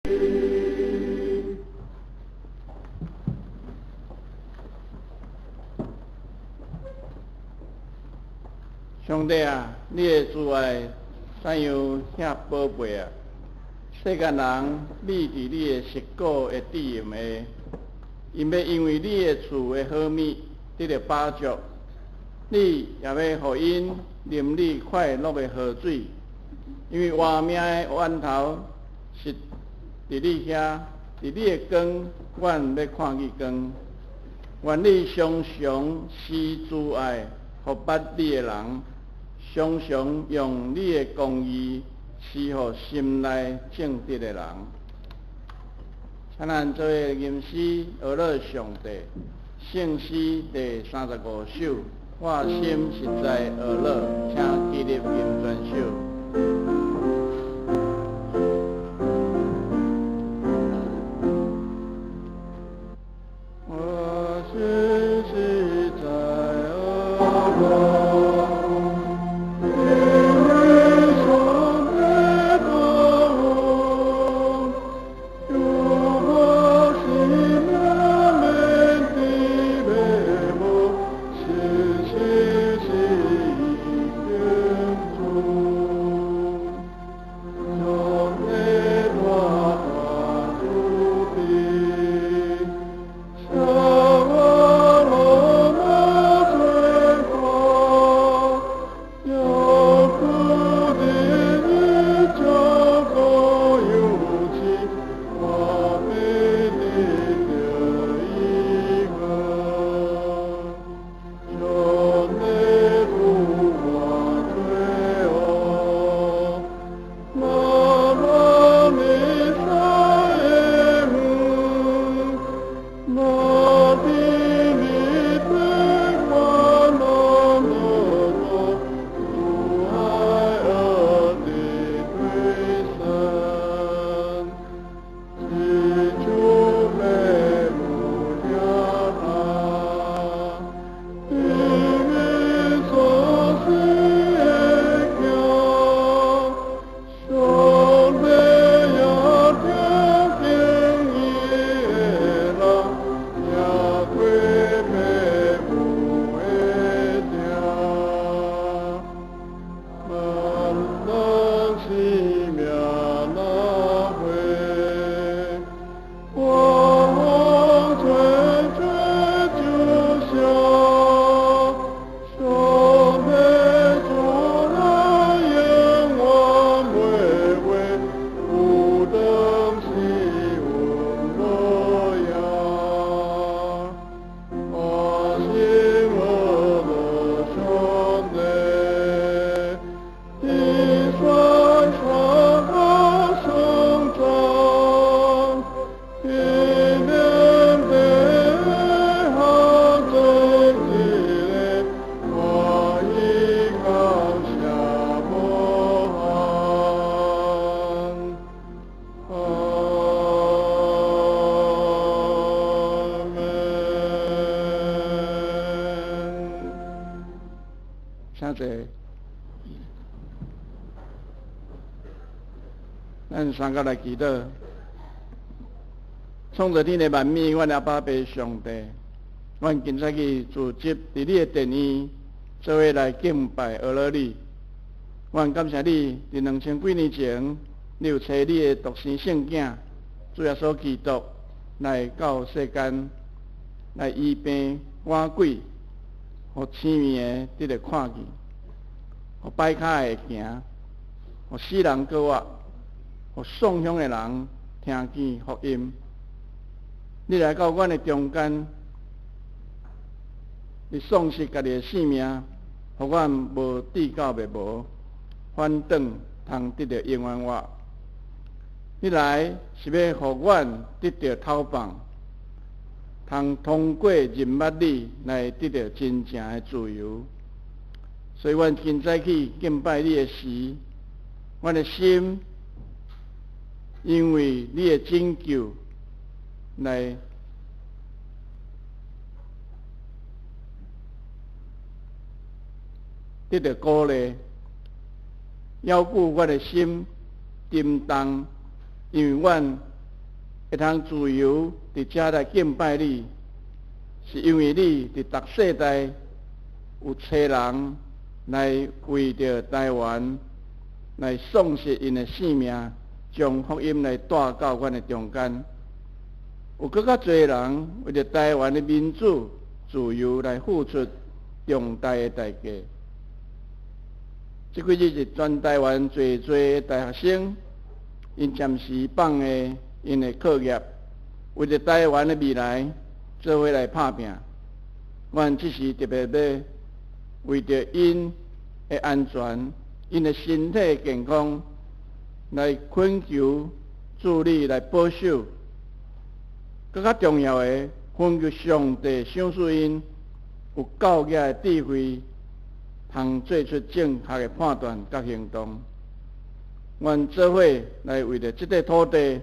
上帝啊，你的慈愛怎樣遐寶貝啊！世間人覕佇你的實果的智蔭下，𪜶欲因為你的賜的好物得著飽足，你也欲予𪜶啉你快樂的河水，因為活命的源頭是佇你遐，佇你的光，阮欲看見光。願你常常施慈愛，予捌你的人，常常用你的公義賜予心內正直的人。請咱做伙吟詩，呵咾上帝，聖詩第35首，我心實在呵咾，請起立吟全首。我心實在呵咾，因為上帝的恩，有我生命免得迷惘，實實是伊救主，上帝大大慈悲，赦我羅馬罪過，又苦的日將高有情，我必得著醫好。上帝除我罪惡，那羅彌撒的恩，那比你的歡樂樂多，主愛兒的推身，祈求美母聽他，因為所死的橋，上帝也聽見伊的人，也過父母的疼。萬人生命若花，我風吹吹就笑。上帝主來永遠袂壞，有當時阮無恙。我心呵咾上帝，天山上高生長，天連地下正直的，我依靠下無憾。阿門。請坐。咱三個來祈禱。創造天地萬物，阮阿爸父上帝，阮今早起聚集佇你的殿院，做伙來敬拜呵咾你。阮感謝你，佇2000幾年前，你有差你的獨生聖囝主耶穌基督來到世間，來醫病趕鬼，予青耳的得著看見，予跛腳的會行，予死人閣活，予喪鄉的人聽見福音。你來到阮的中間，你喪失家己的性命，予阮無至到滅亡，反轉通得著永遠活。你來是欲予阮得著透放，通通過認捌你來得著真正的自由。所以，阮今早起敬拜你的時，阮的心因為你的拯救來得著鼓勵，猶故阮的心沉重，因為阮會通自由佇遮來敬拜你，是因為你佇逐世代有差人來為著台灣來喪失𪜶的性命，將福音來帶到阮的中間。有閣較濟人為著台灣的民主自由來付出重大的代價。這幾日是全台灣濟濟大學生，𪜶暫時放下𪜶的課業，為著台灣的未來，做伙來拍拚。阮這時特別欲為著𪜶的安全、𪜶的身體健康，來懇求主你來保守。閣較重要的，懇求上帝賞賜𪜶有夠額的智慧，通做出正確的判斷佮行動。阮做伙來為著這塊土地，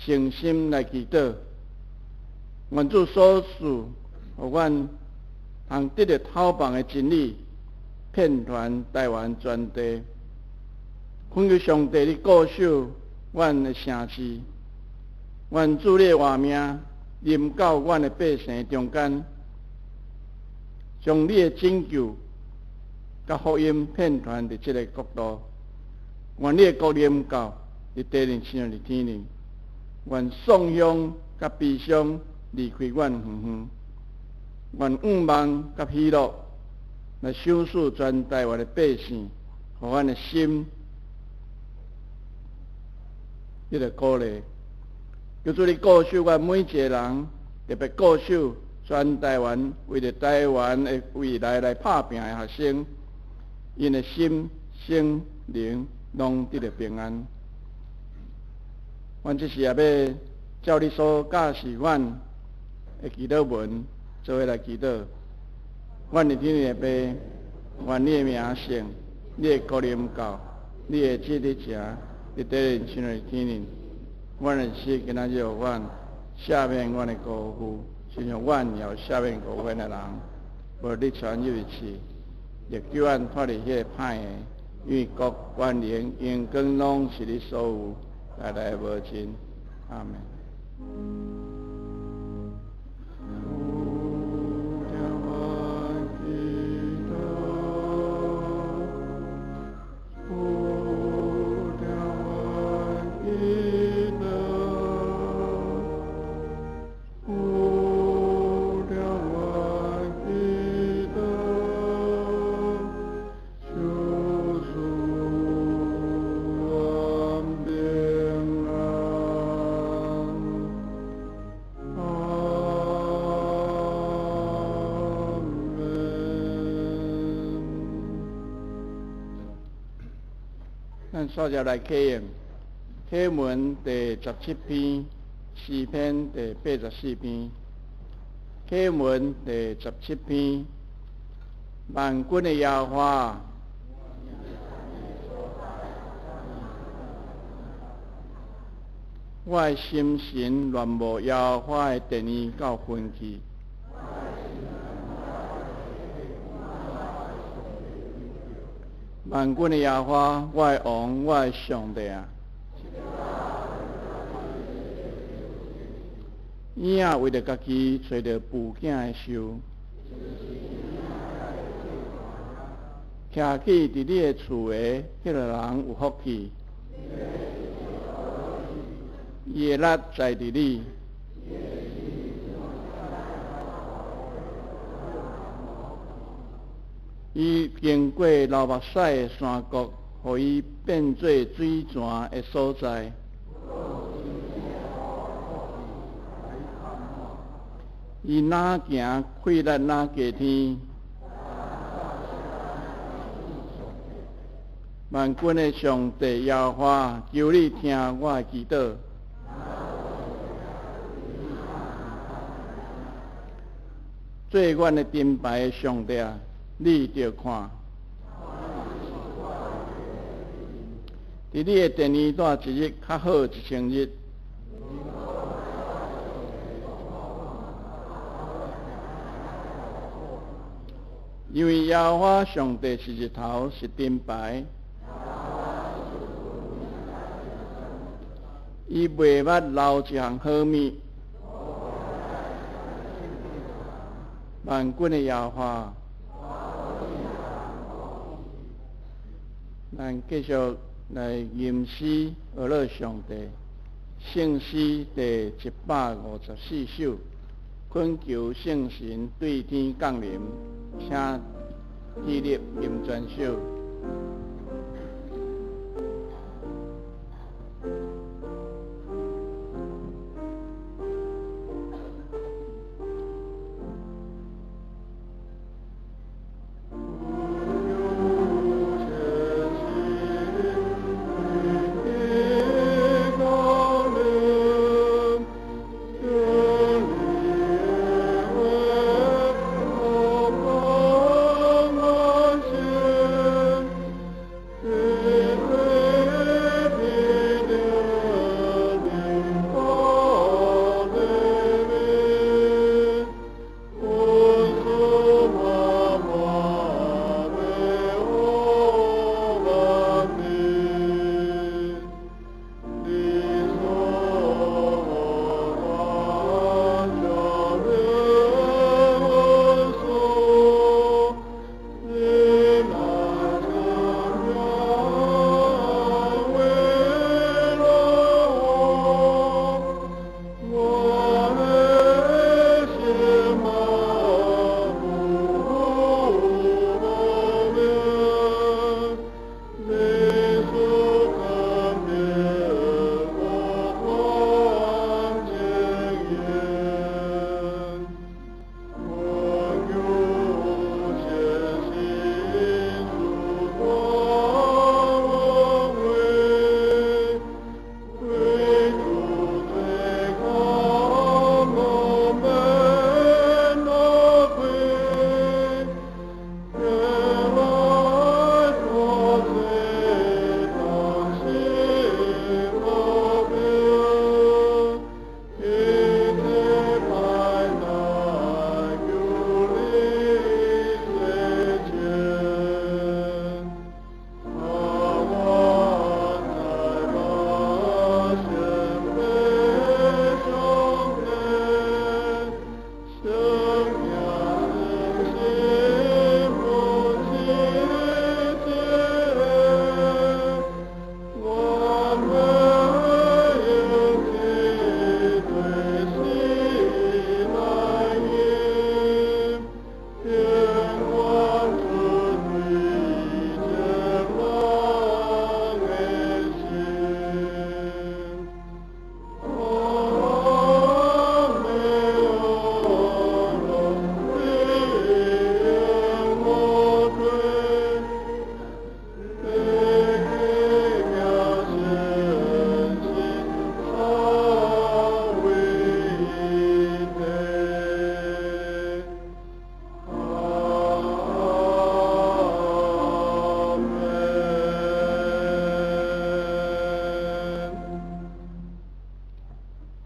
誠心來祈禱。願主所賜，予阮通得著透放的真理，遍傳台灣全地。懇求上帝，你固守阮的城市，願主你的活命臨到阮的百姓中間，將你的拯救佮福音遍傳佇這个國度。願你的國臨到，佇地裡親像佇天頂。願喪鄉佮悲傷離開阮遠遠。願向望佮喜樂來賞賜全台灣的百姓，予阮的心得著鼓勵。求主你顧守阮每一个人，特別顧守全台灣為著台灣的未來來拍拚的學生，𪜶的心、身、靈攏得著平安。阮這時也欲照你所教示阮的祈禱文，做伙來祈禱。阮佇天頂的父，願你的名聖，你的國臨到，你的旨意成，佇地裡親像佇天頂。阮的食今仔日予阮，赦免阮的過負，親像阮也有赦免過阮的人。無你帶阮入去試，亦救阮脫離彼个歹的，因為國、權能、榮光攏是你所有，代代無盡。阿們。主聽阮祈禱，主聽阮祈禱，主聽阮祈禱，求賜阮平安。阿們。咱煞接來啟用啟文第17篇，詩篇第84篇。啟文第十七篇，萬軍的耶和華，我的心神戀慕耶和華的殿宇到昏去。萬軍的耶和華，我的王，我的上帝啊！嬰仔為著家己揣著哺囝的獸，徛起佇你的厝的彼个人有福氣。伊的力在佇你，伊經過流目屎的山谷，予伊變做水泉的所在。伊若行氣力若過天，萬軍的上帝耶和華，求你聽我的祈禱。做阮的盾牌的上帝啊，你著看。佇你的殿裡住一日，較好1000日。因為耶和華上帝是日頭，是盾牌。伊袂捌留一項好物。萬軍的耶和華，咱繼續來吟詩學樂上帝。聖詩第154首，懇求聖神對天降臨，請起立吟全首。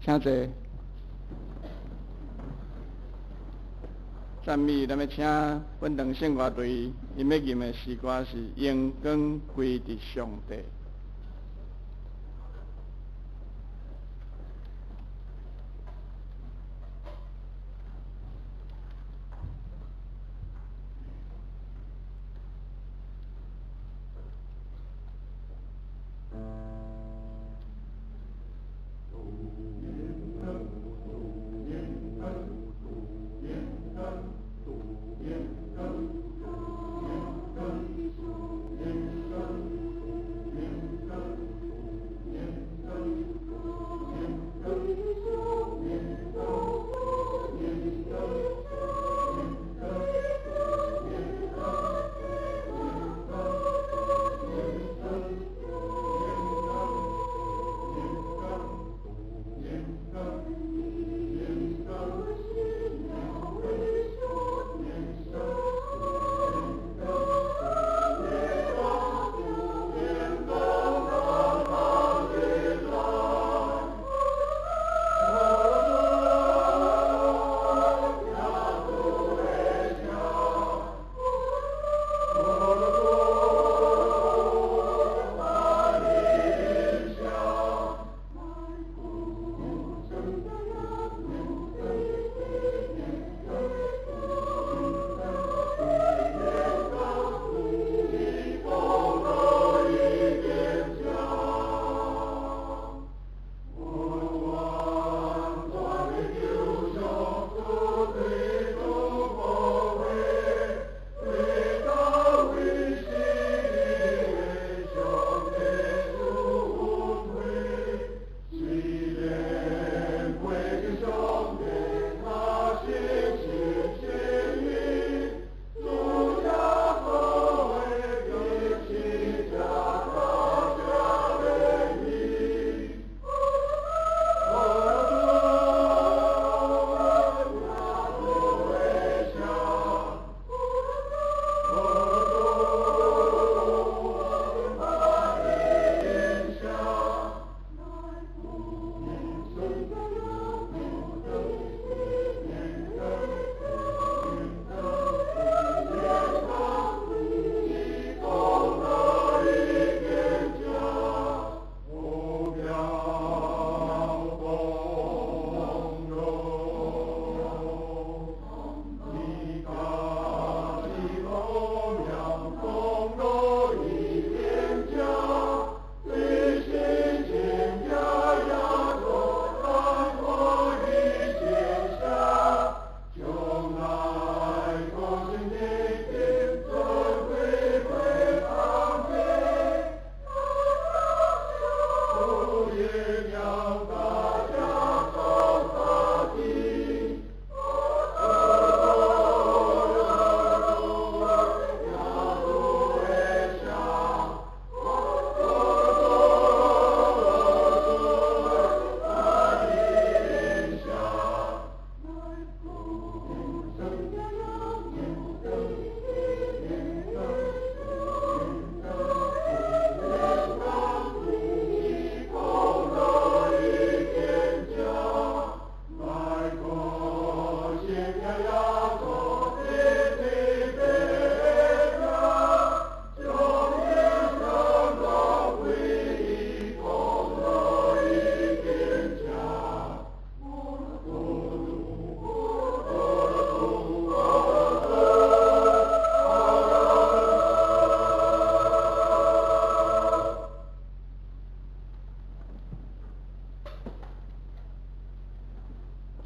請坐。讚美，咱欲請本堂聖樂隊，𪜶欲吟的詩歌是《榮光歸佇上帝》。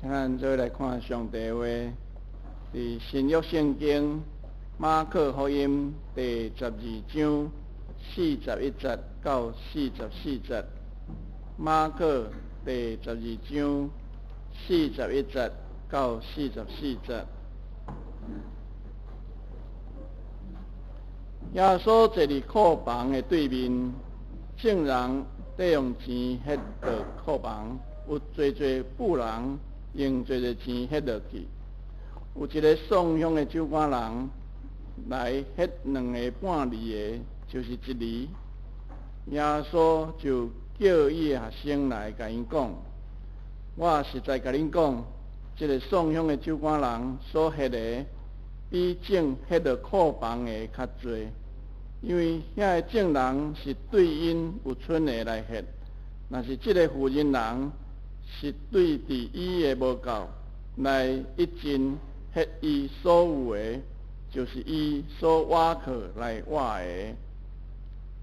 請咱做伙來看上帝話，佇新約聖經馬可福音第十二章四十一節到四十四節。馬可第十二章四十一節到四十四節。耶穌坐佇庫房的對面，眾人咧用錢獻落庫房，有濟濟富人用濟濟錢獻落去。有一个送香的酒館人來獻兩个半厘的，就是一厘。耶穌就叫伊的學生來，共𪜶講：我實在共恁講，這个送香的酒館人所獻的，比眾獻落庫房的較濟，因為遐个眾人是對𪜶有賰的來獻，若是這个婦人人是對佇伊的無夠來一盡獻伊所有的，就是伊所倚靠來活的。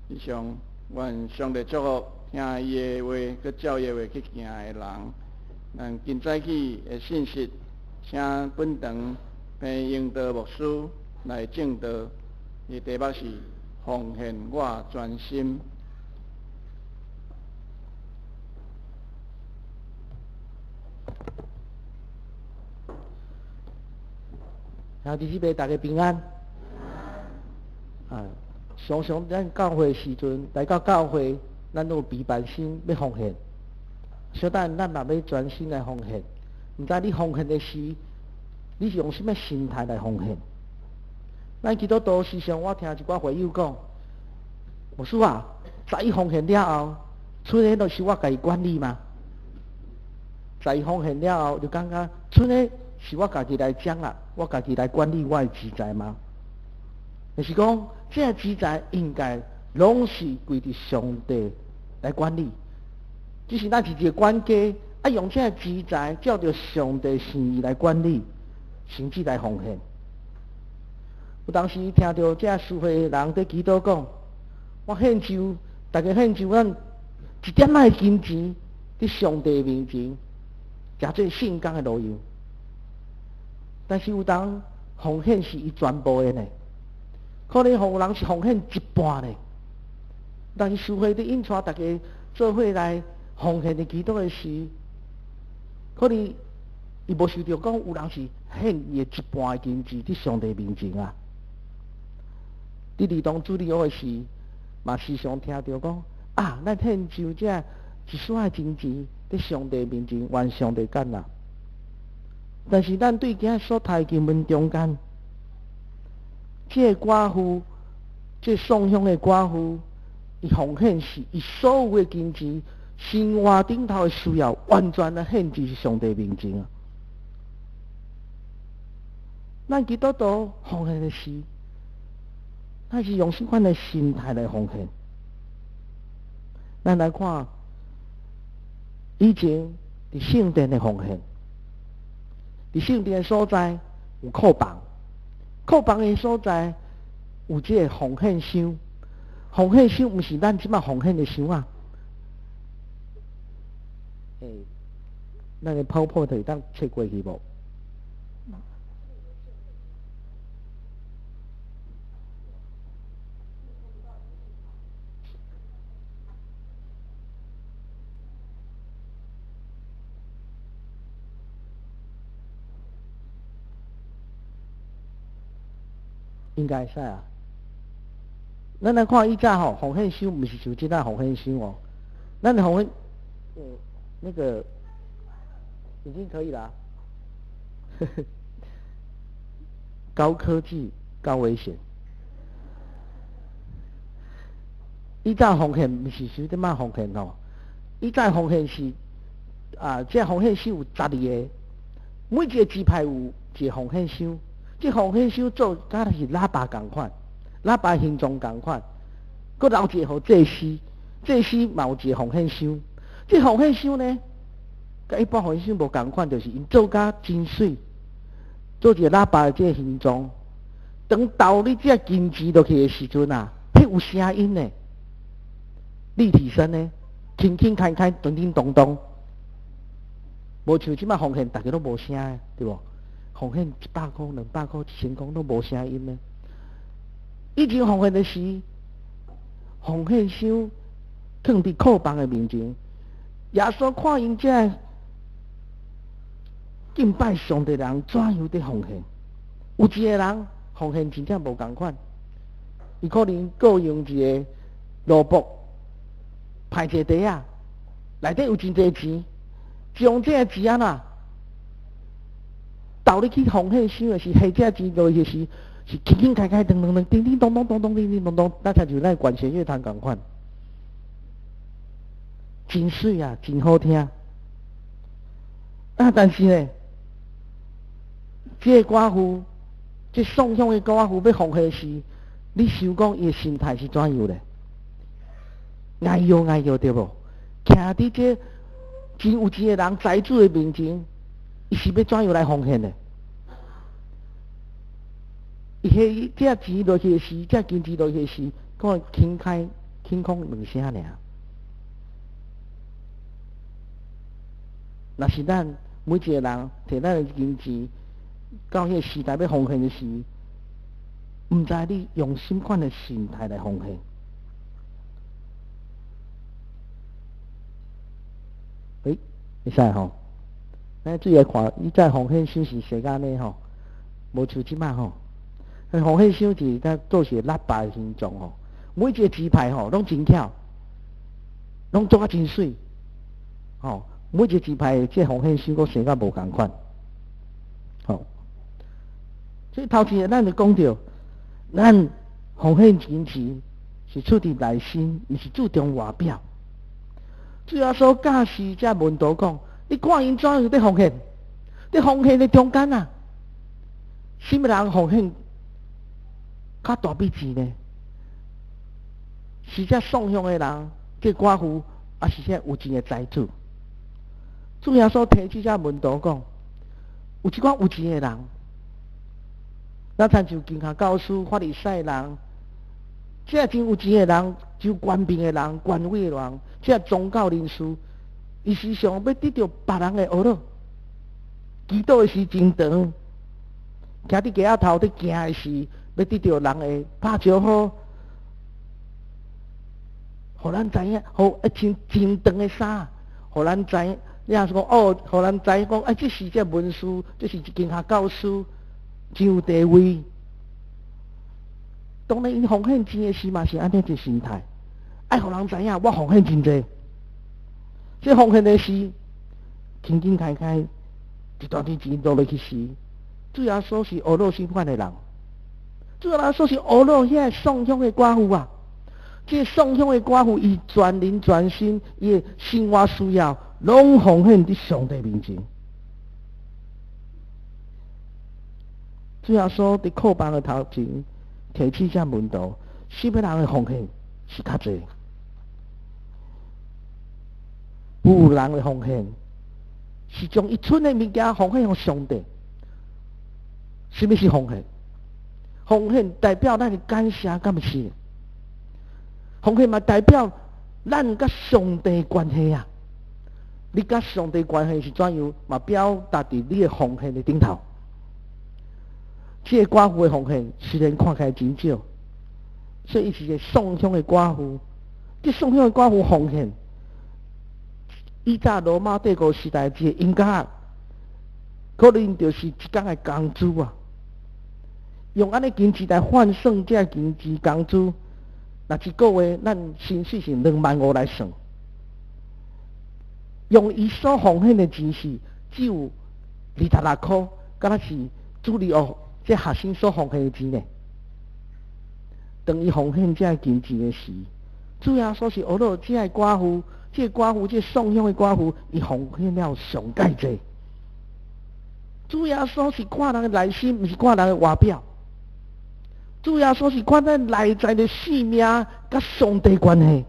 以上，願上帝祝福聽伊的話，閣照伊的話去行的人。咱今早起的信息，請本堂彭英道牧師來證道，伊題目是奉獻我全心。兄弟姊妹，大家平安。啊，常常咱教會時陣來到教會，咱攏有備辦心欲奉獻。小等咱嘛欲全心來奉獻。毋知你奉獻的時，你是用啥物心態來奉獻？咱基督徒時常我聽一寡會友講，牧師啊，十一奉獻了後，賰的攏是我家己管理嗎？十一奉獻了後，就感覺賰的是我家己來掌啊，我家己來管理我的錢財嗎？就是講，這个錢財應該攏是歸佇上帝來管理，只是咱是一个管家，啊，用這个錢財照著上帝心意來管理，甚至來奉獻。有當時聽著這司會的人佇祈禱講，我獻上，大家獻上咱一點仔的金錢，佇上帝面前，誠做聖工的路用。但是有當奉獻是伊全部的呢，可能予人是奉獻一半呢。但是司會佇引帶大家做伙來奉獻的祈禱的時，可能伊無想著講有人是獻伊的一半的金錢佇上帝面前啊。佇兒童主日學的時，嘛時常聽著講啊，咱獻上這一絲仔金錢佇上帝面前，願上帝接納。但是咱對今仔所讀的經文中間，這个寡婦，這个送香的寡婦，伊奉獻是伊所有的金錢，生活頂頭的需要，完全來獻佇上帝面前啊！咱基督徒奉獻的時，咱是用啥款的心態來奉獻？咱來看以前佇聖殿的奉獻。佇聖殿的所在有庫房，庫房的所在有這个奉獻箱。奉獻箱毋是咱這擺奉獻的箱啊。欸，咱的泡泡會當切過去無？應該會使啊。咱來看以前吼，奉獻箱毋是像這擺奉獻箱哦。咱的奉獻，那個已經可以啦。高科技高危險。以前奉獻毋是像這擺奉獻吼，以前奉獻是啊，這奉獻箱有十二个，每一个支派有一个奉獻箱。這奉獻箱做敢若是喇叭仝款，喇叭形狀仝款，閣留一个予祭司，祭司嘛有一个奉獻箱。這奉獻箱呢，佮一般奉獻箱無仝款，就是𪜶做甲真媠，做一个喇叭的這个形狀。當投你這金錢落去的時陣啊，彼有聲音呢，立體聲呢，輕輕開開，叮叮咚咚。無像這擺奉獻，逐家攏無聲的，對無？奉獻100箍、200箍、1000箍攏無聲音的。以前奉獻的時，奉獻箱囥佇庫房的面前，耶穌看𪜶這敬拜上帝人怎樣佇奉獻？有一个人奉獻真正無仝款，伊可能雇用一个蘿蔔排一个袋仔，內底有真濟錢，將這個錢啊投入去奉獻箱的時，下這錢落去時，是輕輕開開，噔噔噔，叮叮咚咚咚咚，叮叮咚咚，那親像咱管弦樂團仝款，真媠啊，真好聽。啊，但是呢，這个寡婦，這送香的寡婦欲奉獻時，你想講伊的心態是怎樣咧？哎喲哎喲對無？徛佇這真有錢的人財主的面前，伊是欲怎樣來奉獻的？伊彼這錢落去的時，這金錢落去的時，講輕開輕空兩聲爾。若是咱每一个人摕咱的金錢到彼个時代欲奉獻的時，毋知你用啥款的心態來奉獻？欸，會使吼？咱注意看，以前奉獻箱是踅按呢吼，無像這擺吼。奉獻箱是咱做是喇叭的形狀吼，每一个支派吼攏真巧，攏做啊真媠，吼。每一个支派這奉獻箱閣生甲無仝款，吼。所以頭一个咱就講著，咱奉獻金錢是出佇內心，毋是注重外表。主耶穌教示這門徒講，你看𪜶怎樣佇奉獻，佇奉獻的中間啊，啥物人奉獻較大筆錢呢？是這送香的人，這寡婦，抑是這有錢的財主？主耶穌提起這門徒講，有這款有錢的人，咱親像經學教師、法利賽人，這真有錢的人，就權柄的人、權威的人，這宗教人士，伊時常欲得著別人的呵咾，祈禱的時真長，徛佇街仔頭佇行的時，欲得著人的拍招呼，予咱知影，予一穿真長的衫，予咱知影。你若是講哦，予人知影講，哎，這是這文書，這是經學教師，真有地位。當然，𪜶奉獻錢的時嘛是按呢一個心態，愛予人知影我奉獻真濟。這奉獻的時，輕輕開開，一大堆錢落落去時，主耶穌是呵咾啥款的人，主耶穌是呵咾遐个送香的寡婦啊。這个送香的寡婦，伊全靈全心，伊的生活需要攏奉獻佇上帝面前。主耶穌佇庫房的頭前提起這門徒，啥物人的奉獻是較濟？富人的奉獻是將伊賰的物件奉獻予上帝。啥物是奉獻？奉獻代表咱的感謝，敢毋是？奉獻嘛代表咱佮上帝關係啊！你佮上帝關係是怎樣，嘛表達佇你的奉獻的頂頭。這個寡婦的奉獻雖然看起來真少，所以伊是一個送香的寡婦。這送香的寡婦奉獻，以早羅馬帝國時代一個音樂，可能就是一工的工資啊。用按呢金錢來換算這金錢工資。若一个月，咱薪水是2萬5來算，用伊所奉獻的錢是只有26箍，敢若是主日學這學生所奉獻的錢呢？當伊奉獻這金錢的時，主耶穌是呵咾這个寡婦，這个寡婦，這个送香的寡婦，伊奉獻了上蓋濟。主耶穌是看人的內心，毋是看人的外表。主耶穌是看咱內在的性命佮上帝關係，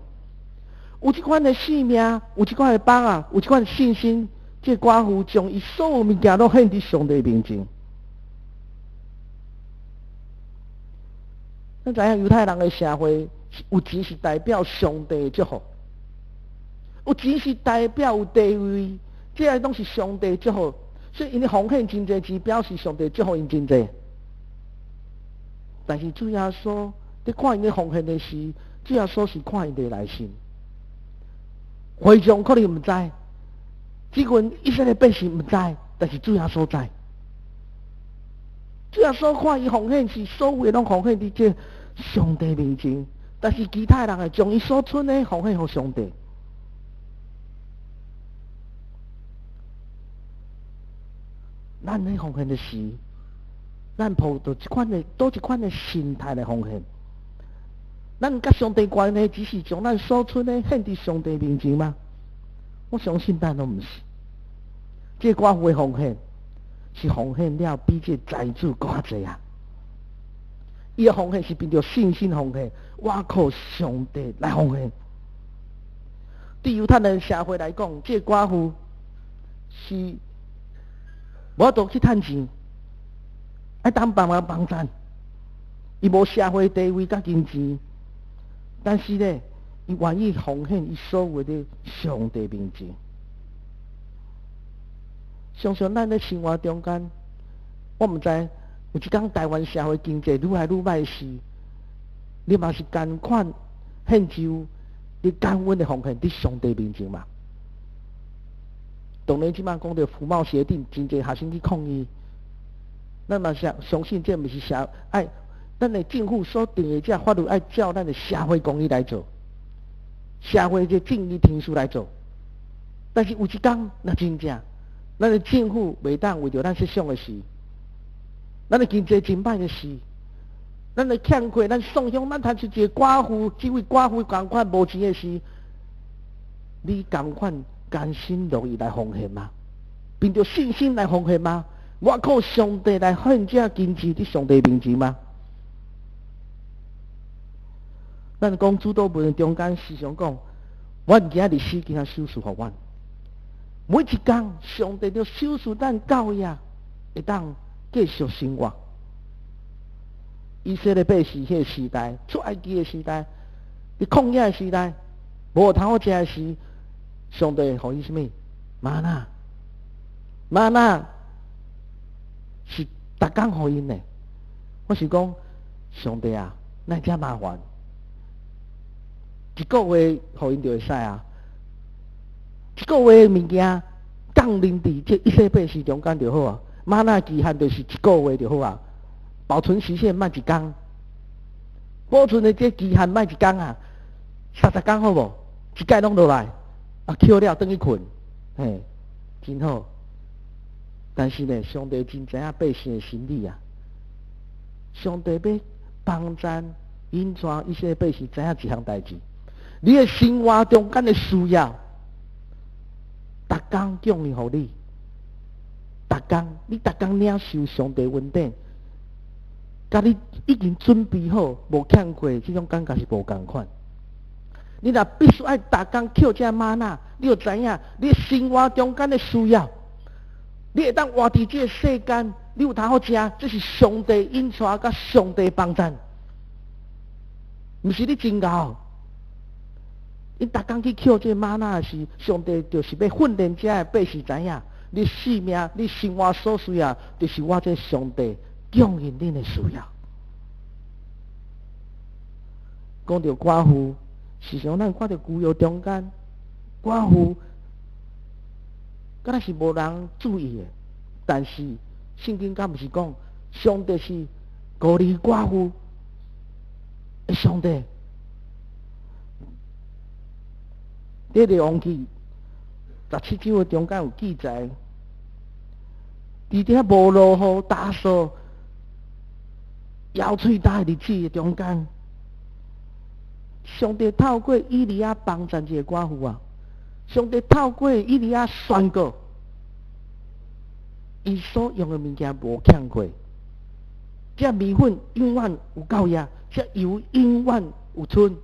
有這款的性命，有這款的放啊，有這款的信心，這个寡婦將伊所有物件攏獻佇上帝面前。咱知影猶太人的社會有錢是代表上帝的祝福，有錢是代表有地位，這个攏是上帝祝福，所以𪜶奉獻真濟錢，表示上帝祝福𪜶真濟。但是主耶穌，佇看𪜶咧奉獻的時，主耶穌是看𪜶的內心。會眾可能毋知，這群以色列百姓毋知，但是主耶穌知。主耶穌看伊奉獻是所有的攏奉獻佇這上帝面前，但是其他人會將伊所存的奉獻予上帝。咱咧奉獻的時，咱抱著這款的，佗一款的心態來奉獻。咱佮上帝關係，只是將咱所存的獻佇上帝面前嗎？我相信咱攏毋是。這個寡婦的奉獻，是奉獻了比這財主閣較濟啊！伊的奉獻是憑著信心奉獻，我靠上帝來奉獻。對猶太人社會來講，這個寡婦是無法度去趁錢，愛等別人幫贊。伊無社會地位佮金錢，但是咧，伊願意奉獻伊所有的上帝面前。常常咱咧生活中間，我毋知有一工台灣社會經濟愈來愈歹時，你嘛是仝款獻上你感恩的奉獻佇上帝面前嘛？當然，這擺講著服貿協定，真濟學生去抗議，咱嘛相相信這毋是社愛，咱的政府所定的這法律愛照咱的社會公義來做，社會這正義程序來做。但是有一工，若真正，咱的政府袂當為著咱設想的事，咱的經濟真歹的事，咱的欠缺，咱送鄉，咱趁一個寡婦，這位寡婦仝款無錢的時，你仝款甘心樂意來奉獻嗎？憑著信心來奉獻嗎？我靠上帝來獻這金錢佇上帝面前嗎？咱講主禱文中間時常講，阮今日死，今仔賞賜予阮。每一工，上帝都賞賜咱夠額，會當繼續生活。以色列百姓彼个時代，出埃及的時代，佇曠野的時代，無通好食的時，上帝予伊啥物？瑪納，瑪納是逐工予𪜶的。我是講，上帝啊，哪會遮麻煩？一個月予𪜶就會使啊。一個月的物件降臨佇這以色列百姓中間就好啊。瑪納期限就是一個月就好啊。保存時限莫一工，保存的這期限莫一工啊，30工好無？一擺攏落來，啊，抾了轉去睏，嘿，真好。但是呢，上帝真知影百姓的心理啊。上帝欲幫贊引帶以色列百姓知影一項代誌，你的生活中間的需要，逐工供應予你，逐工你逐工領受上帝恩典，佮你已經準備好無欠缺，這種感覺是無仝款。你若必須愛逐工抾這瑪納，你就知影你生活中間的需要，你會當活佇這個世間，你有通好食，這是上帝引帶佮上帝幫贊，毋是你真𠢕。𪜶逐工去抾這瑪納時，上帝就是欲訓練這个百姓知影，你性命、你生活所需要，就是我這上帝供應恁的需要。講到寡婦，時常咱看著舊約中間寡婦，敢若是無人注意的，但是聖經敢毋是講上帝是顧慮寡婦的上帝？佇列王紀17章的中間有記載，佇遮無落雨、焦燥、枵喙焦的日子的中間，上帝透過以利亞幫贊這個寡婦啊！上帝透過以利亞宣告，伊所用的物件無欠缺，這麵粉永遠有夠額，這油永遠有剩。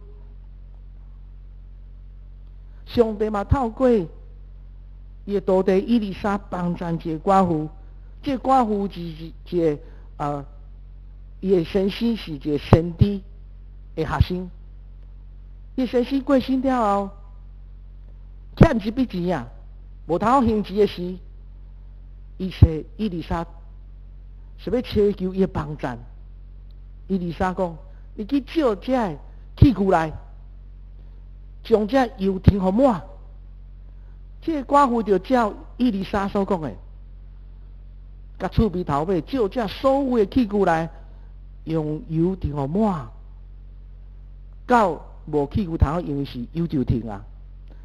上帝嘛透過伊的徒弟以利沙幫贊一個寡婦，這個寡婦是一個啊，伊的先生是一個先知的學生。伊先生過身了後，欠一筆錢啊，無通好還錢的時，伊揣以利沙是欲請求伊的幫贊。以利沙講：你去借這个器具來，將這油添予滿。這个寡婦就照以利沙所講的，共厝邊頭尾借這所有的器具來，用油添予滿，到無器具通好用時，油就停啊。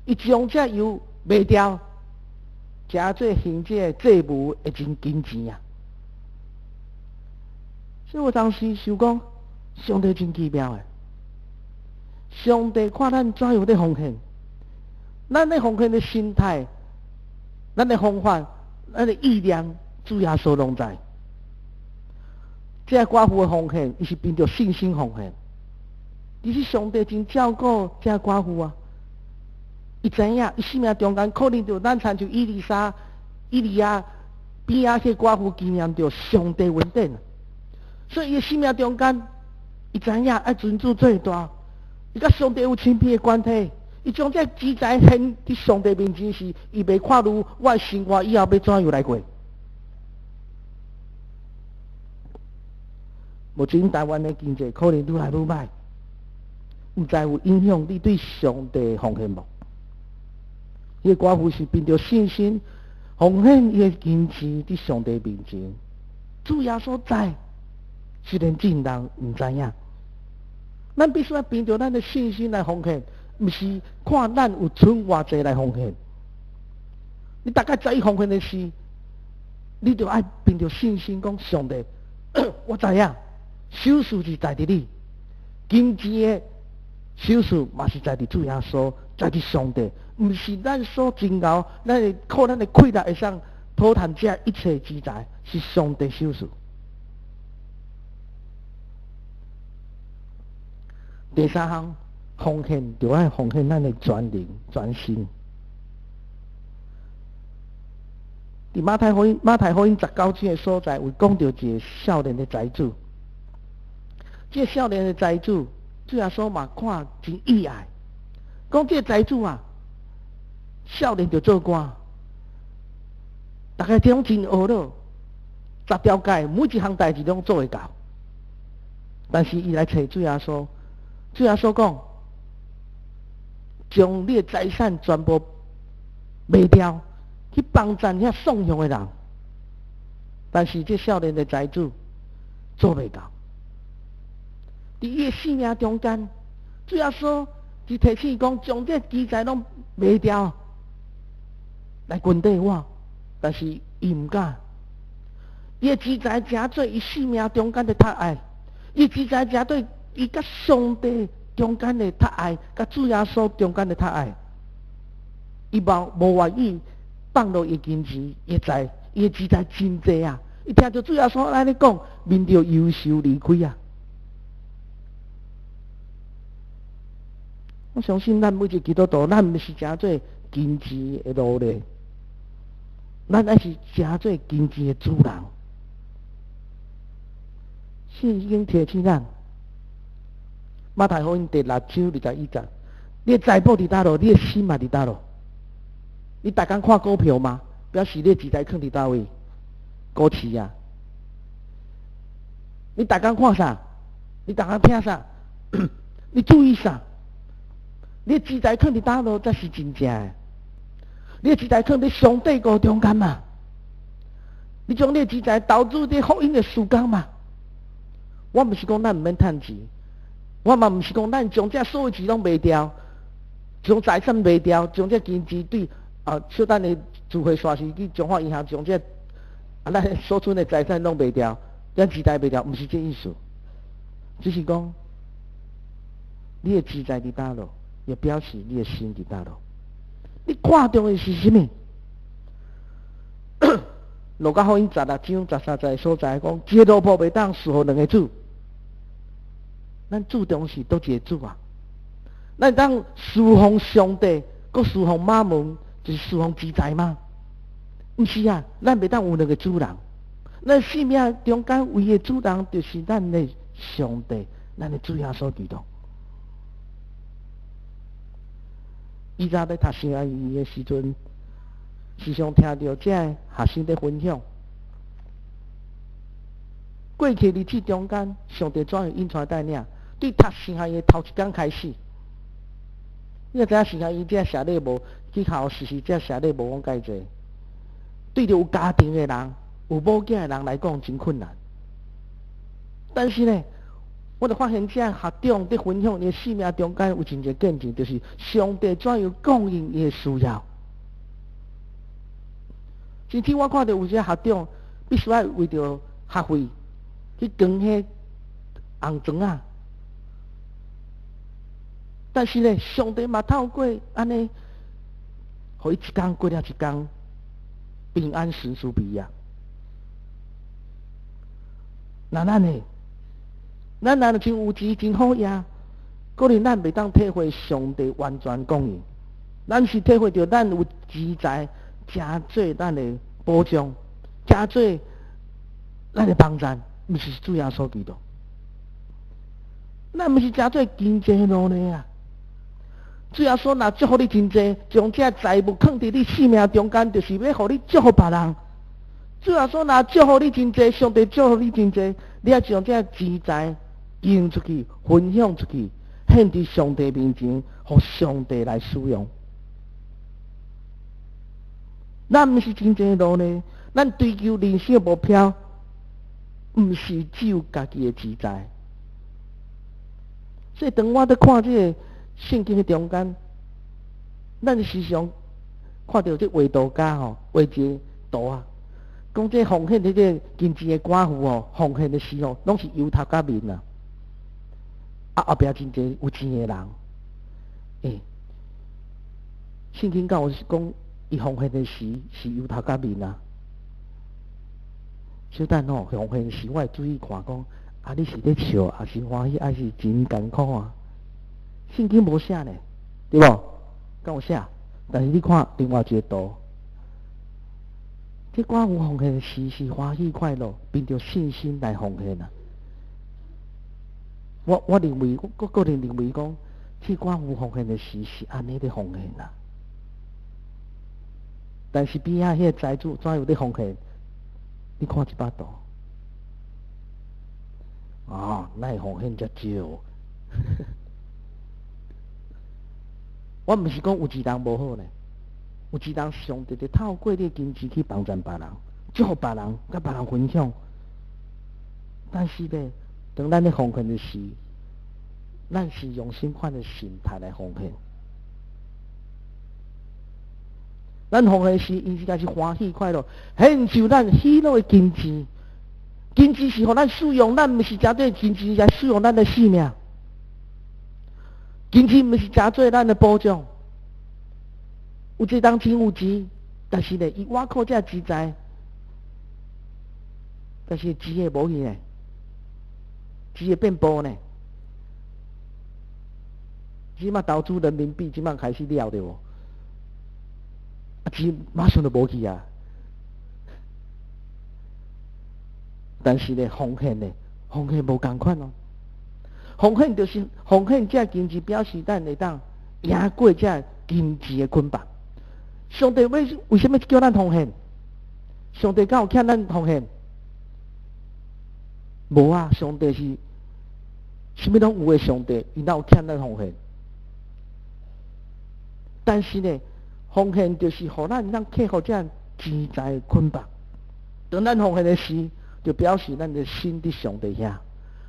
伊將這油賣掉，成做還這個債務的真金錢啊！所以我當時想講，上帝真奇妙的。上帝看咱怎樣咧奉獻，咱咧奉獻的心態，咱的方法，咱的意念，主耶穌攏知。這個寡婦的奉獻，伊是憑著信心奉獻。其實上帝真照顧這個寡婦啊！伊知影，伊生命中間可能就咱親像以利沙、以利亞邊仔彼個寡婦經驗著上帝恩典，所以伊生命中間，伊知影愛尊主最大，伊佮上帝有親密的關係，伊將這資財獻佇上帝面前時，伊袂看慮我的生活以後欲怎樣來過。目前台灣的經濟可能愈來愈䆀，毋知有影響你對上帝的奉獻無？彼個寡婦是憑著信心奉獻伊的金錢佇上帝面前，主耶穌知，雖然眾人毋知影，咱必須愛憑著咱的信心來奉獻，毋是看咱有存偌濟來奉獻。你大概知伊奉獻的時，你就愛憑著信心講上帝，我知影，賞賜是在佇你，金錢的賞賜嘛是在佇主耶穌，在佇上帝。毋是咱所真𠢕，咱會靠咱的氣力會使討趁這一切資財，是上帝賞賜。第三項奉獻，就愛奉獻咱的全靈、全心。佇馬太福音，馬太福音19章的所在，有講著一个少年的財主。這个少年的財主，主耶穌嘛看真意愛，講這个財主啊，少年就做官，逐家攏真懊惱，十條界每一項代誌攏做會到，但是伊來揣主耶穌，主耶穌講，將你的財產全部賣掉，去幫贊遐送養的人。但是這少年的財主做袂到，佇伊的生命中間，主耶穌就提醒伊講，將這資財攏賣掉，來跟綴我，但是伊毋敢。伊的資財成做伊生命中間的窒礙，伊資財成做伊佮上帝中間的窒礙，佮主耶穌中間的窒礙。伊無願意放落伊金錢，伊財，伊的資財真濟啊！伊聽著主耶穌按呢講，面著憂愁離開啊！我相信咱每一個基督徒，咱毋是成做金錢的奴隸，咱愛是成做金錢的主人。聖經提醒咱，馬太福音第六章21節，你的財寶佇佗落，你的心嘛佇佗落。你逐工看股票嗎？表示你的錢財囥佇佗位？股市啊！你逐工看啥？你逐工聽啥？你注意啥？你的錢財囥佇佗落才是真正的。你的錢財囥佇上帝國中間嘛？你將你的錢財投資佇福音的事工嘛？我毋是講咱毋免趁錢，我嘛毋是講咱將這所有錢攏賣掉，將財產賣掉，將這金錢對啊，小等下聚會煞時去彰化銀行將這啊，咱所存的財產攏賣掉，將錢財賣掉，毋是這意思，只是講你的錢財佇佗落，也表示你的心佇佗落。你看重的是啥物？路加福音16章13節所在講，一个奴僕袂當侍奉兩个主。咱注重是佗一个主啊？咱當侍奉上帝，閣侍奉瑪門，就是侍奉錢財嗎？毋是啊，咱袂當有兩个主人。咱生命中間唯一的主人，就是咱的上帝，咱的主耶穌基督。以早咧讀神學院的時陣，時常聽著這个學生佇分享，過去日子中間，上帝怎樣引帶帶領？對讀神學院的頭一工開始，你若知影神學院這寫禮物，去校實習這寫禮物講蓋濟，對著有家庭的人、有某囝的人來講真困難。但是呢，我就發現這學長佇分享伊的生命中間有真濟見證，就是上帝怎樣供應伊的需要。甚至我看著有些學長必須愛為著學費去扛彼紅磚仔，但是呢，上帝嘛透過按呢，予伊一工過了一工，平安順遂畢業。那咱呢？咱若真有錢真好額，可能咱袂當體會上帝完全供應。咱是體會著咱有錢財，誠做咱的保障，誠做咱的幫贊，毋是主耶穌基督。咱毋是誠做經濟奴隸啊！主耶穌若祝福你真濟，將這財物囥佇你生命中間，就是欲予你祝福別人。主耶穌若祝福你真濟，上帝祝福你真濟，你愛將這錢財用出去，分享出去，獻佇上帝面前，予上帝來使用。咱毋是真濟奴隸，咱追求人生的目標，毋是只有家己的錢財。所以當我佇看這个聖經的中間，咱時常看著這畫圖家吼，畫一个圖啊，講這奉獻這个金錢的寡婦吼，奉獻的時候，攏是油頭佮面啊。啊，後壁真濟有錢的人，欸，聖經敢有講，伊奉獻的時是油頭佮面啊。小等吼，奉獻時我會注意看講，啊，你是咧笑，抑是歡喜，抑是真艱苦啊？聖經無寫呢，對無？敢有寫？但是你看另外一个圖，這寡婦奉獻時是歡喜快樂，憑著信心來奉獻啊。我認為，我個人認為講，這寡婦奉獻的時是按呢咧奉獻啊。但是邊仔彼个財主怎樣咧奉獻？你看這擺圖，啊，哪會奉獻遮少？我毋是講有錢人無好呢，有錢人上帝就透過你的金錢去幫贊別人，祝福別人，佮別人分享。但是呢，當咱咧奉獻的時，咱是用啥款的心態來奉獻。咱奉獻時，應該是歡喜快樂，獻上咱喜樂的金錢。金錢是予咱使用，咱毋是誠做金錢來使用咱的性命。金錢毋是誠做咱的保障。有一个人真有錢，但是呢，伊倚靠這錢財，但是錢會無去呢，錢會變薄呢。這馬投資人民幣，這馬開始了對無？啊，錢馬上就無去啊！但是呢，奉獻呢，奉獻無仝款哦。奉獻就是奉獻，這金錢表示咱會當贏過這金錢的捆綁。上帝為啥物叫咱奉獻？上帝敢有欠咱奉獻？無啊！上帝是啥物攏有的上帝，伊哪有欠咱奉獻？但是呢，奉獻就是予咱當克服這錢財的捆綁。當咱奉獻的時，就表示咱的心佇上帝遐，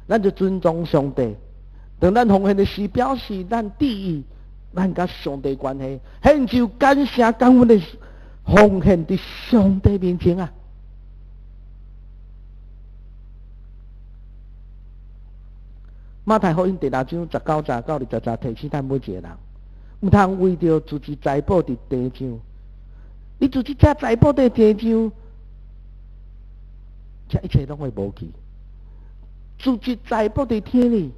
咱就尊重上帝。當咱奉獻的時，表示咱注意咱佮上帝關係，獻上感謝感恩的奉獻佇上帝面前啊！馬太福音第六章19節到20節提醒咱每一个人，毋通為著貯積財寶佇地上。你貯積這財寶佇地上，這一切攏會無去。貯積財寶佇天裡，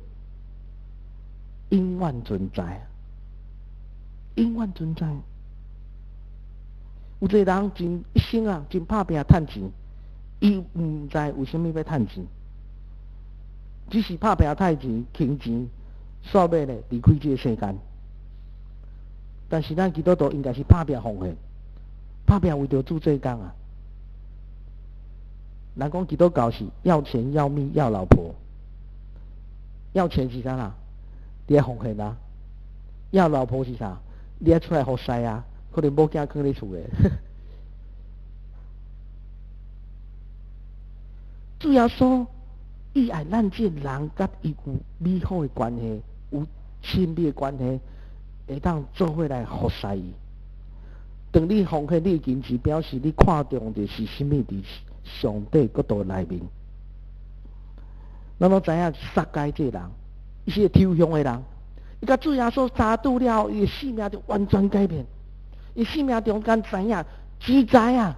永遠存在，永遠存在。有一個人真一生啊，真拍拚趁錢，伊毋知為啥物欲趁錢。只是拍拚趁錢、還錢，煞尾咧離開這个世間。但是咱基督徒應該是拍拚奉獻，拍拚為著主做工啊！人講基督教是要錢要命要老婆，要錢是啥啦？你愛奉獻啊！要老婆是啥？你愛出來服侍啊！可能某囝囥咧厝的。主耶穌伊愛咱這人佮伊有美好的關係，有親密的關係，會當做伙來服侍伊。當你奉獻你的金錢，表示你看重的是啥物？佇上帝國度內面，咱攏知影撒該這個人，伊是個抽象的人。伊佮主耶穌相拄了後，伊的生命就完全改變。伊生命中間知影錢財啊，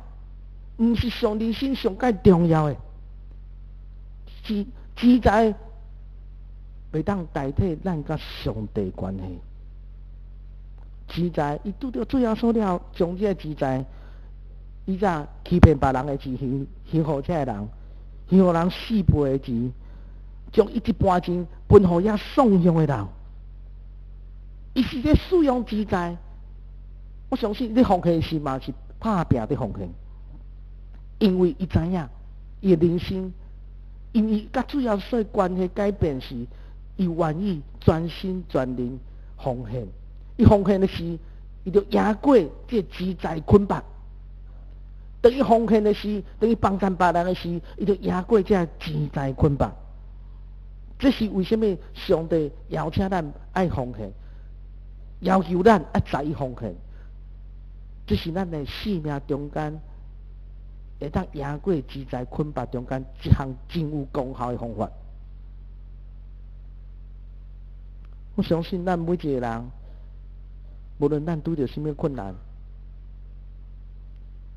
毋是上人生上蓋重要的。錢財袂當代替咱佮上帝關係。錢財，伊拄著主耶穌了後，將這個錢財，伊才欺騙別人的錢，還予這個人，還予人四倍的錢，將伊一半錢分予遐送向的人。伊是咧使用錢財，我相信你奉獻時嘛是拍拚佇奉獻，因為伊知影伊的人生，因為佮主耶穌關係改變時，伊願意全心全靈奉獻。伊奉獻的時，伊就贏過這個錢財捆綁。當伊奉獻的時，當伊幫贊別人的時，伊就贏過這個錢財捆綁。這是為啥物上帝邀請咱愛奉獻，要求咱愛在意奉獻。這是咱的生命中間會當贏過錢財捆綁中間一項真有功效的方法。我相信咱每一個人，無論咱拄著啥物困難，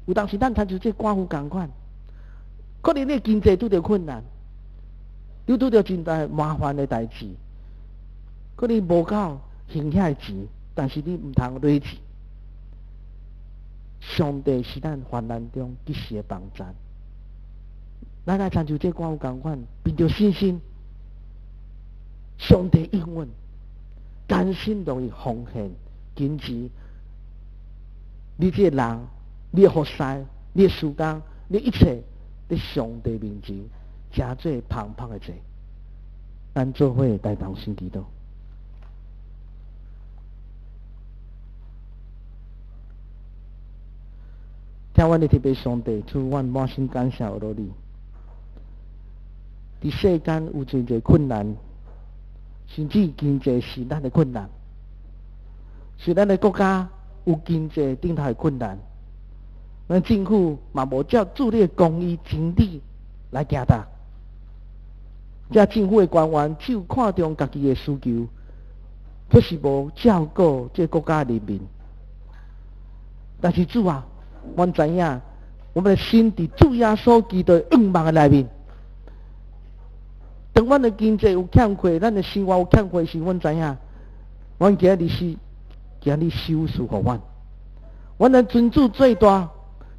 有當時咱親像這寡婦仝款，可能你的經濟拄著困難，你拄著真大麻煩的代誌，可能無夠還遐個錢，但是你毋通累錢。上帝是咱患難中及時的幫助。咱來親像這寡婦仝款，憑著信心，上帝應允，甘心樂意奉獻金錢。你這個人，你的服侍，你的時間，你一切，佇上帝面前，成做芳芳的祭。咱做伙來同心祈禱。聽阮的特別上帝，主，阮滿心感謝阿羅你。佇世間有真濟困難，甚至經濟是咱的困難。雖然咱的國家有經濟頂頭的困難，咱政府嘛無照主你的公義真理來行動。這政府的官員只有看重家己的需求，卻是無照顧這個國家的人民。但是主啊，阮知影，我們的心佇主耶穌基督的願望的內面。當阮的經濟有欠缺，咱的生活有欠缺時，阮知影，阮今日是今日賞賜予阮，阮來尊主最大。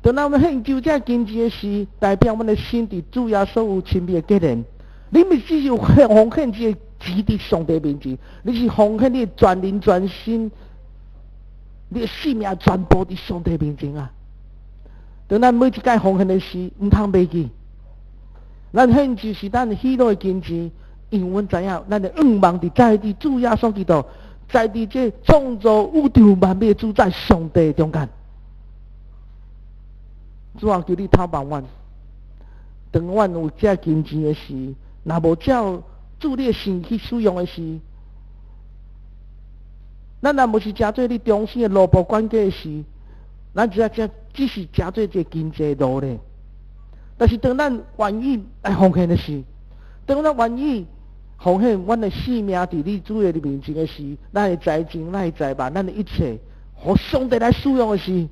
當咱們獻上這經濟的時，代表阮的心佇主耶穌有親密的結連。你毋是只有奉獻這個錢佇上帝面前，你是奉獻你的全靈全心，你的性命全部佇上帝面前啊！當咱每一擺奉獻的時，毋通袂記，咱獻就是咱喜樂的金錢，因為阮知影，咱的願望佇在佇主耶穌基督，在佇這創造宇宙萬物的主宰上帝中間。主啊，求你透望阮，當阮有這金錢的時，若無照主你的心去使用的時，咱若無是成做你忠心的奴僕管家的時，咱只是成做一個經濟奴隸。但是當咱願意來奉獻的時，當咱願意奉獻阮的性命佇你主的面前的時，咱的財政、咱的財物、咱的一切，予上帝來使用的時，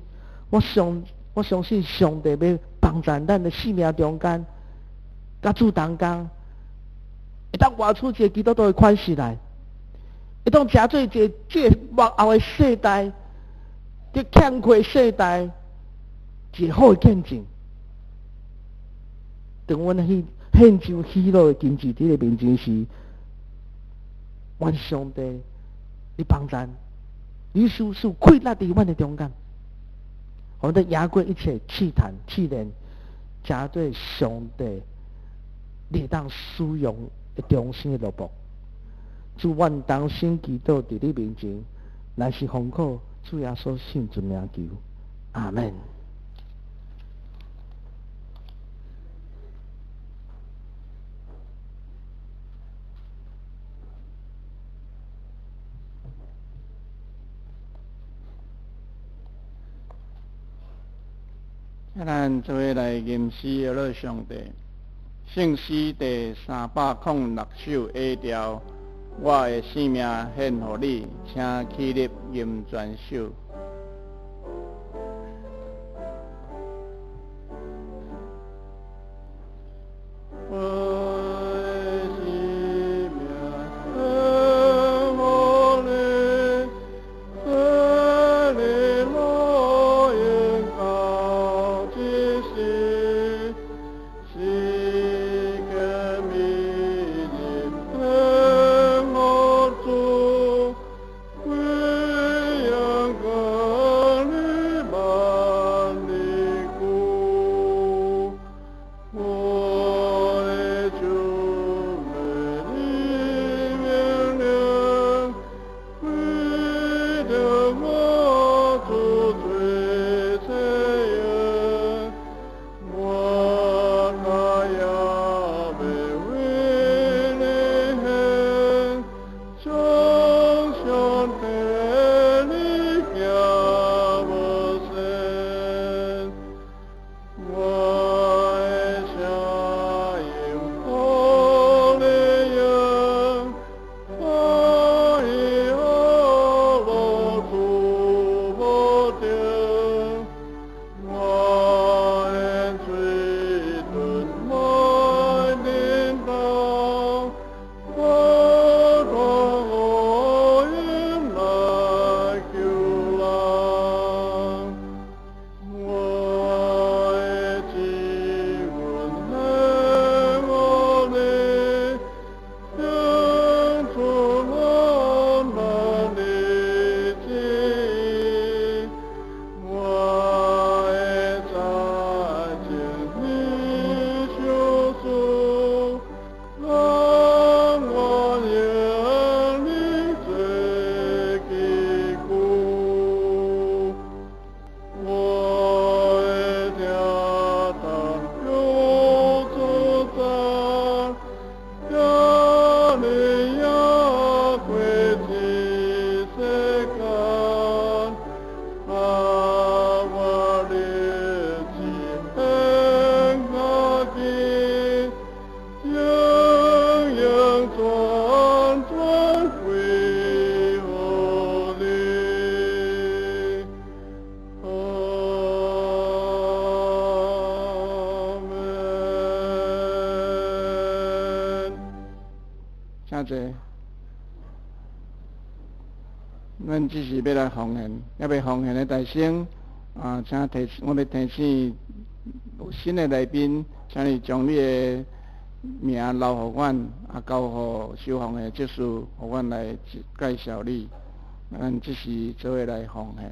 我相信上帝欲幫助咱的性命中間，佮主同工，會當活出一個基督徒的款式來，會當成做一個這個末後的世代，這欠缺世代一個好的見證。當阮去獻上喜樂的金錢佇你面前時，願上帝你幫贊，你事事開列佇阮的中間，予阮贏過一切試探試煉，成做上帝你會當使用的忠心的奴僕。主，阮同心祈禱佇你面前，乃是奉靠主耶穌聖尊名求，阿門。咱做伙來吟詩阿樂上帝，聖詩第306首 A 調，我的生命獻予你，請起立吟全首。请坐。阮只是欲來奉獻，猶未奉獻的大聲啊，請提，我欲提醒有新的來賓，請你將你的名留予阮，啊，交予收奉獻的執事，予阮來介紹你。咱這時做伙來奉獻。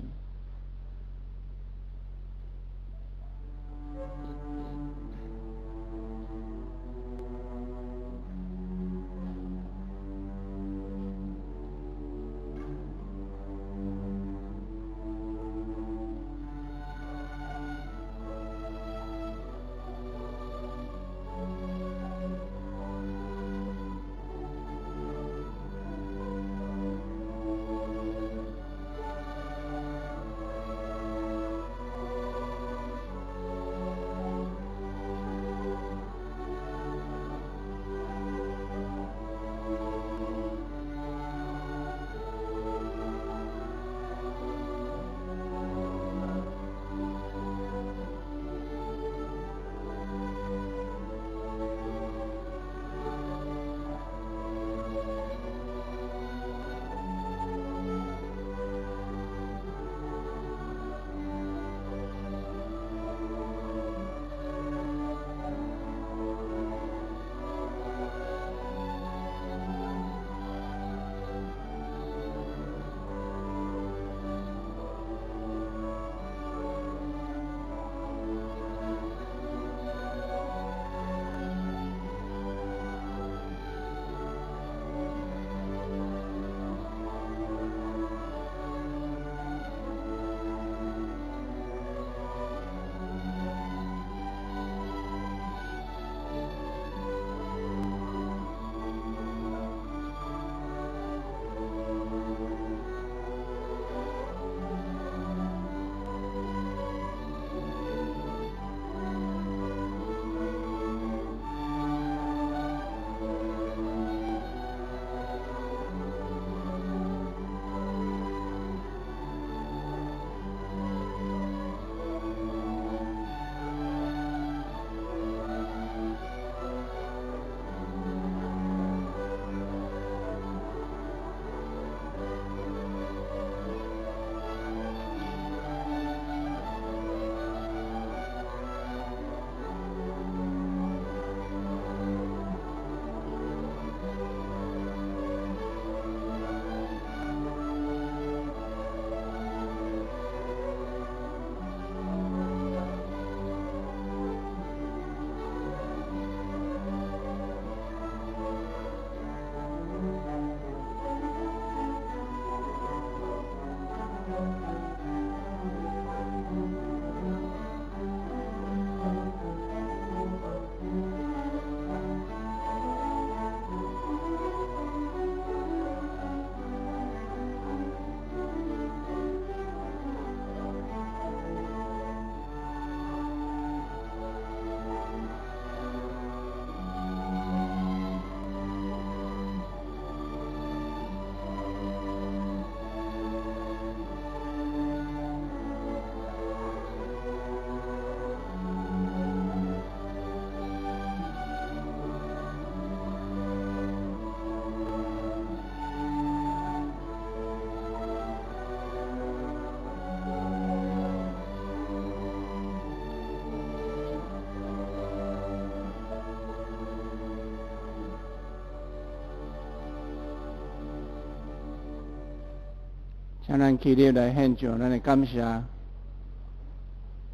請咱起立來獻上咱的感謝。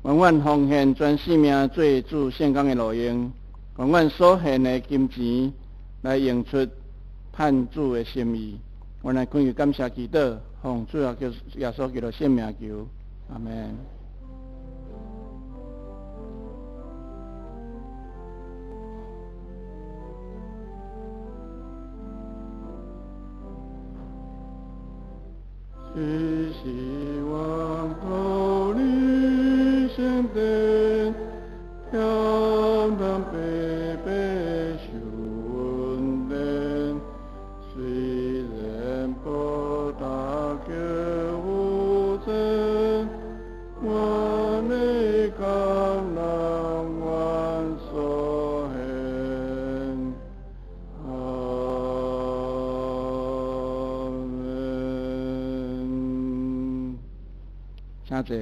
願阮奉獻全性命做主聖工的路用，願阮所獻的金錢來用出趁主的心意。阮來懇求感謝祈禱，奉主耶穌基督聖名求，阿門。只希望到你身邊，天堂白白受恩典，雖然不達求無盡，我的感恩願所獻。阿門。請坐。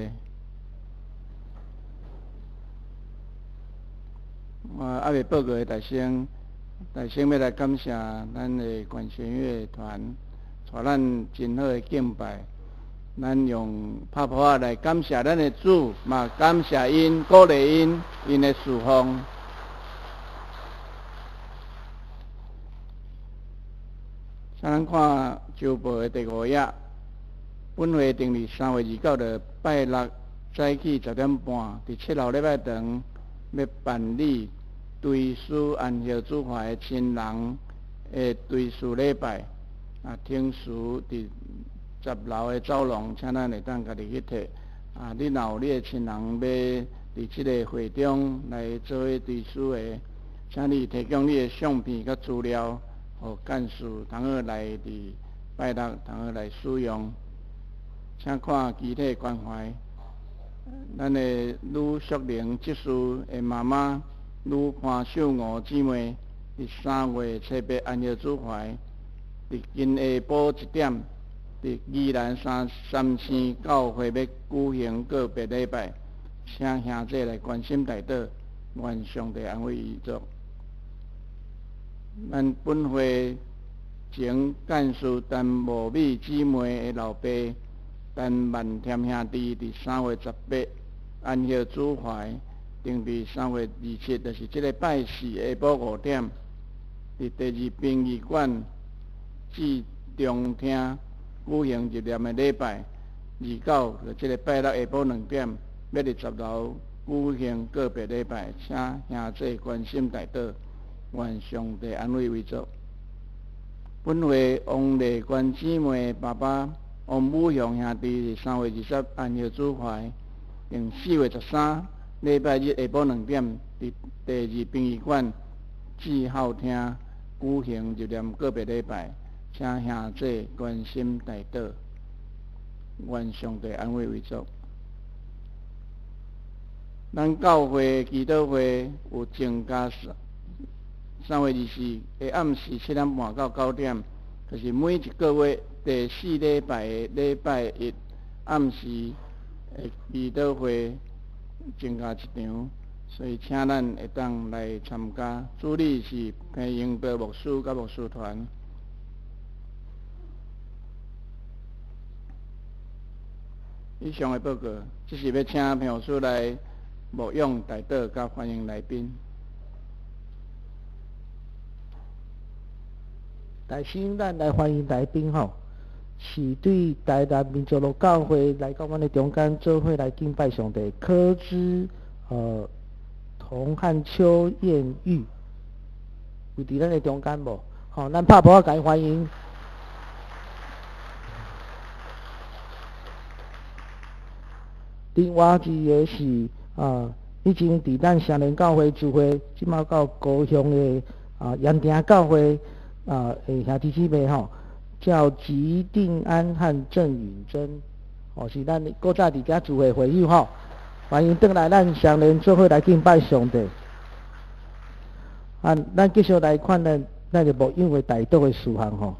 我猶未報告的大聲，大聲欲來感謝咱的管弦樂團，帶咱真好的敬拜。咱用拍噗仔來感謝咱的主，嘛感謝𪜶，鼓勵𪜶，𪜶的侍奉。請咱看週報的第五頁，本會定佇3月29日拜六早起10點半，佇七樓禮拜堂欲辦理追思安息主懷的親人的追思禮拜。啊，停時佇10樓的走廊，請咱會當家己去提。啊，你若有你的親人欲佇這个會中來做彼追思的，請你提供你的相片佮資料，予幹事通好來佇拜六通好來使用。請看肢體關懷，咱的呂淑玲執事的媽媽呂潘秀娥姊妹，佇3月7日安息主懷，佇今下晡1點，佇宜蘭三三星教會欲舉行告別禮拜，請兄弟來關心代禱，願上帝安慰遺族。咱本會前幹事陳茂美姊妹的老爸陳萬添兄弟，佇3月18安息主懷，定佇3月27，就是這个拜四下晡5點，佇第二殯儀館至中廳舉行入殮的禮拜。29，就這个拜六下晡2點，欲佇10樓舉行告別禮拜，請兄弟關心代禱，願上帝安慰遺族。本會王麗娟姊妹爸爸王武雄兄弟，佇3月20安息主懷，定4月13禮拜日下晡2點，佇第二殯儀館至孝廳舉行入殮告別禮拜，請兄弟關心代禱，願上帝安慰遺族。咱教會祈禱會有增加3月24的暗時7點半到9點，就是每一個月第四禮拜的禮拜一暗時的祈禱會增加一場，所以請咱會當來參加。主禮是彭英德牧師佮牧師團。以上的報告，這是欲請彭牧師來牧養代禱佮歡迎來賓。大先，咱來歡迎來賓吼，是對台南民族路教會來到阮的中間做伙來敬拜上帝。柯之童和邱艷玉有佇咱的中間無？吼，咱拍噗仔共伊歡迎。另外一个是啊，以前佇咱雙連教會聚會，這馬到高雄的啊鹽埕教會啊，兄弟姊妹吼，叫吉定安和鄭允珍，哦，是咱古早佇遮聚會會友吼，歡迎轉來咱雙連做伙來敬拜上帝。啊，咱繼續來看咱的牧養的代禱的事項吼，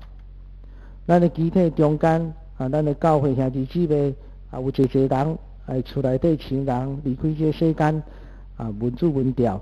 咱的肢體中間啊，咱的教會兄弟姊妹啊，有濟濟人，來厝內底親人離開這个世間啊，文主文調。